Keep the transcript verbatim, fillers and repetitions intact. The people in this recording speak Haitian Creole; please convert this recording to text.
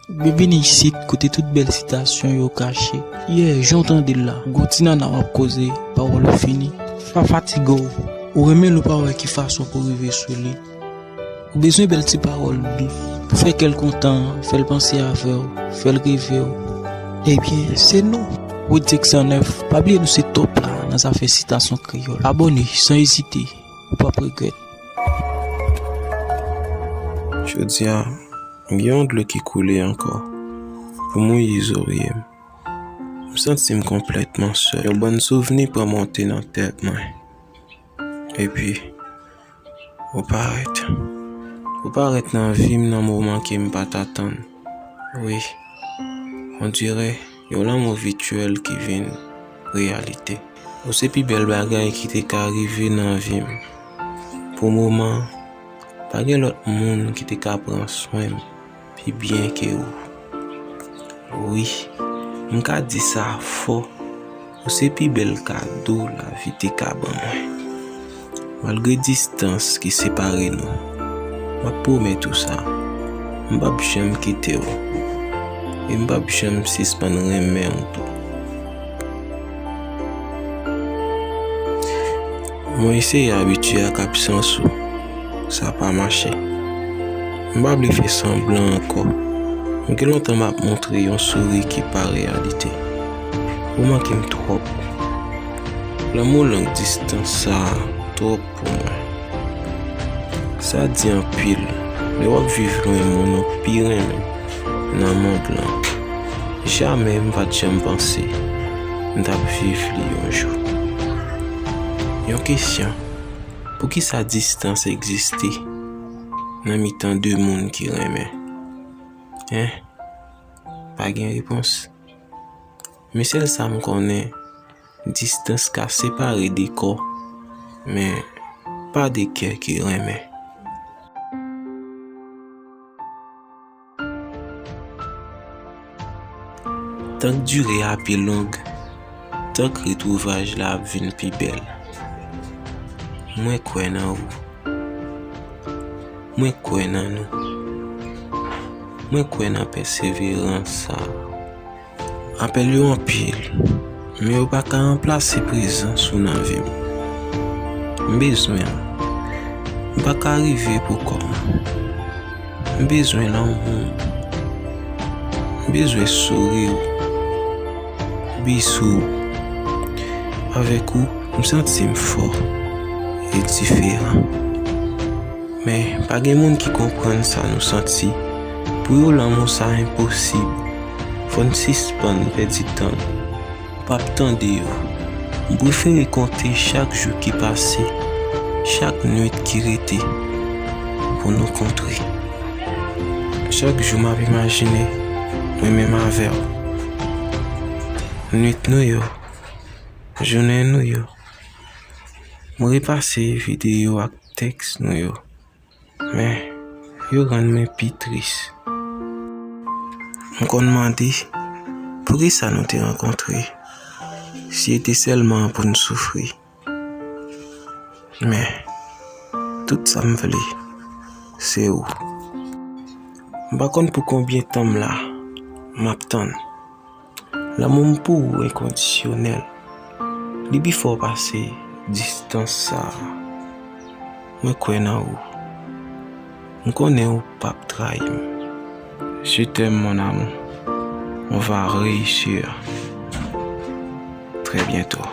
Byenvini isit, kote tout bèl sitasyon yo kache. Yeah, jan w tande l la, gon ti nana w ap koze, pawòl ou fini. Pa fatige w, ou renmen l ou pa wè ki fason pou rive sou li. Ou bezwen bèl ti pawòl dous pou fè kè l kontan, fè l panse avè w, fè l reve w. Ebyen, se nou. Wood sis san nèf, pa bliye nou se top la nan zafè sitasyon kreyòl. Abòne san ezite, ou p ap regrèt. Jodi a, gen yon dlo ki koule ankò pou mouye zorye m. M santi m konplètman sèl. Yon bann souvni pran monte nan tèt mwen. Epi, ou parèt. Ou parèt nan vi m nan moman ke m pa t atann. Wi, on dirè yon lanmou vityèl ki vin reyalite. Ou se pi bèl bagay ki te ka rive nan vi m. Pou moman, pa gen lòt moun ki te ka pran swen m pi byen ke ou. Wi, m ka di sa fò, ou se pi bèl kado lavi te ka ban mwen. Malgre distans ki separe nou, m ap pwomèt ou sa, m p ap janm kite w, e m p ap janm sispann renmen w tou. Mwen eseye abitye ak absans ou. Sa pa mache. M pa vle fè sanblan ankò. M gen lontan m ap montre yon souri ki pa reyalite. Ou manke m twòp. Lanmou long distans sa a twòp pou mwen. Sa di anpil lè w ap viv lwen moun ou pi renmen nan mond lan. Jamè m pa t janm panse m t ap viv li yon jou. Yon kesyon, poukisa distans egziste nan mitan de moun ki renmen? Hein? Pa gen repons. Men sèl sa m konnen, distans ka separe de kò, men pa de kè ki renmen. Tank dire a pi long, tank retwouvaj la ap vin pi bèl. Mwen kwè nan ou. Mwen kwè nan nou. Mwen kwè nan pèseverans sa a. Apèl yo anpil, men yo pa ka ranplase prezans ou nan vi m. M bezwen w. M pa ka rive pou kò m. M bezwen lanmou w. M bezwen souri w. Bizou w. Avèk ou, m santi m fò e diferan. Men, pa gen moun ki konprann sa nou santi. Pou yo, lanmou sa enposib. Fò n sispann pèdi tan n. M p ap tande yo. M prefere konte chak jou ki pase, chak nwit ki rete pou nou kontre. Chak jou m ap imajine mwen menm avè w. Nwit nou yo, jounen nou yo. M repase videyo ak tèks nou yo. Men, yo rann mwen pi tris. M konn mande, poukisa nou te rankontre, si e te sèlman pou n soufri? Men, tout sa m vle, se ou. M pa konn pou konbyen tan m la, m ap tann. Lanmou m pou ou enkondisyonèl. Li pi fò pase distans sa a. Mwen kwè nan ou. M konnen ou p ap trayi m. Je t'aime, mon amour. On va réussir. Très bientôt.